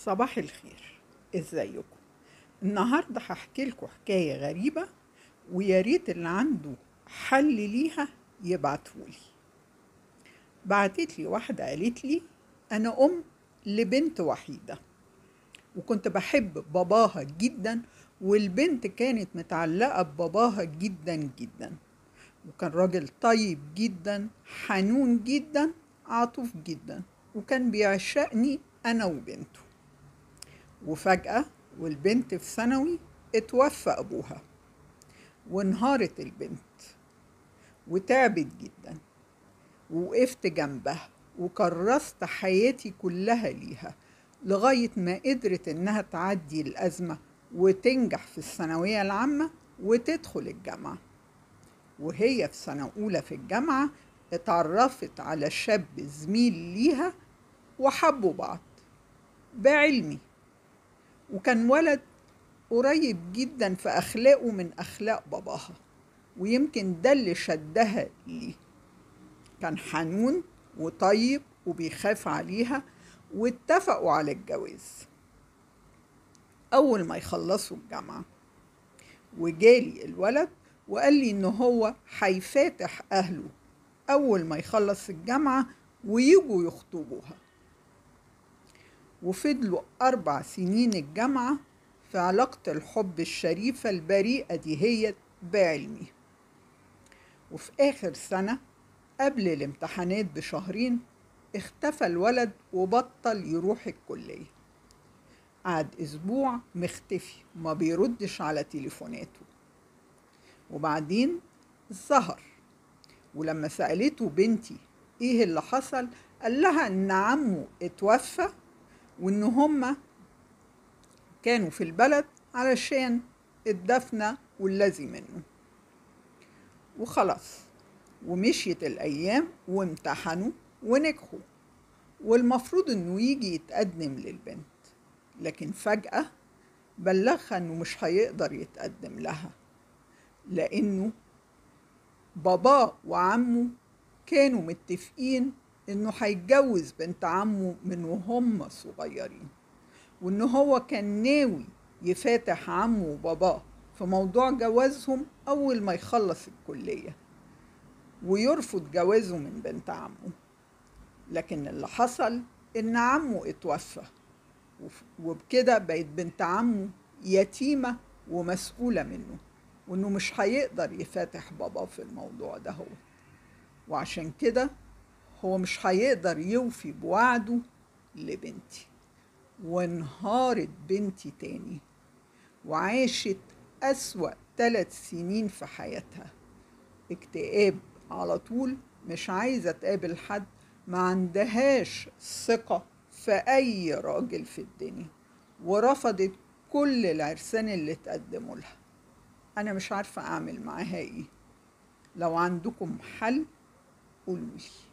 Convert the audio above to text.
صباح الخير، ازيكم؟ النهارده هحكي لكم حكاية غريبة، ويا ريت اللي عنده حل ليها يبعتهولي. بعتت لي واحدة قالت لي انا ام لبنت وحيده، وكنت بحب باباها جدا، والبنت كانت متعلقه بباباها جدا جدا، وكان راجل طيب جدا، حنون جدا، عطوف جدا، وكان بيعشقني انا وبنته. وفجأة والبنت في ثانوي اتوفى أبوها، وانهارت البنت وتعبت جدا، ووقفت جنبها وكرست حياتي كلها ليها لغاية ما قدرت إنها تعدي الأزمة وتنجح في الثانوية العامة وتدخل الجامعة. وهي في سنة أولى في الجامعة اتعرفت على شاب زميل ليها وحبوا بعض بعلمي، وكان ولد قريب جدا في أخلاقه من أخلاق باباها، ويمكن ده اللي شدها ليه. كان حنون وطيب وبيخاف عليها، واتفقوا على الجواز أول ما يخلصوا الجامعة. وجالي الولد وقال لي إن هو هيفاتح أهله أول ما يخلص الجامعة ويجوا يخطبوها. وفضلوا 4 سنين الجامعة في علاقة الحب الشريفة البريئة دي هي بعلمي. وفي آخر سنة قبل الامتحانات بشهرين اختفى الولد وبطل يروح الكلية. قعد أسبوع مختفي وما بيردش على تليفوناته، وبعدين ظهر. ولما سألته بنتي ايه اللي حصل قال لها ان عمه اتوفى، وان هما كانوا في البلد علشان الدفنة والذي منه. وخلاص، ومشيت الأيام وامتحنوا ونجحوا، والمفروض انه يجي يتقدم للبنت، لكن فجأة بلغها انه مش هيقدر يتقدم لها، لأنه باباه وعمه كانوا متفقين انه هيتجوز بنت عمه من وهم صغيرين، وان هو كان ناوي يفاتح عمه وباباه في موضوع جوازهم اول ما يخلص الكلية، ويرفض جوازه من بنت عمه. لكن اللي حصل ان عمه اتوفى، وبكده بقت بنت عمه يتيمة ومسؤولة منه، وانه مش هيقدر يفاتح باباه في الموضوع ده هو، وعشان كده هو مش هيقدر يوفي بوعده لبنتي. وانهارت بنتي تاني، وعاشت أسوأ 3 سنين في حياتها، اكتئاب على طول، مش عايزة تقابل حد، ما عندهاش ثقة في أي راجل في الدنيا، ورفضت كل العرسان اللي تقدموا لها. أنا مش عارفة أعمل معاها إيه، لو عندكم حل قولولي.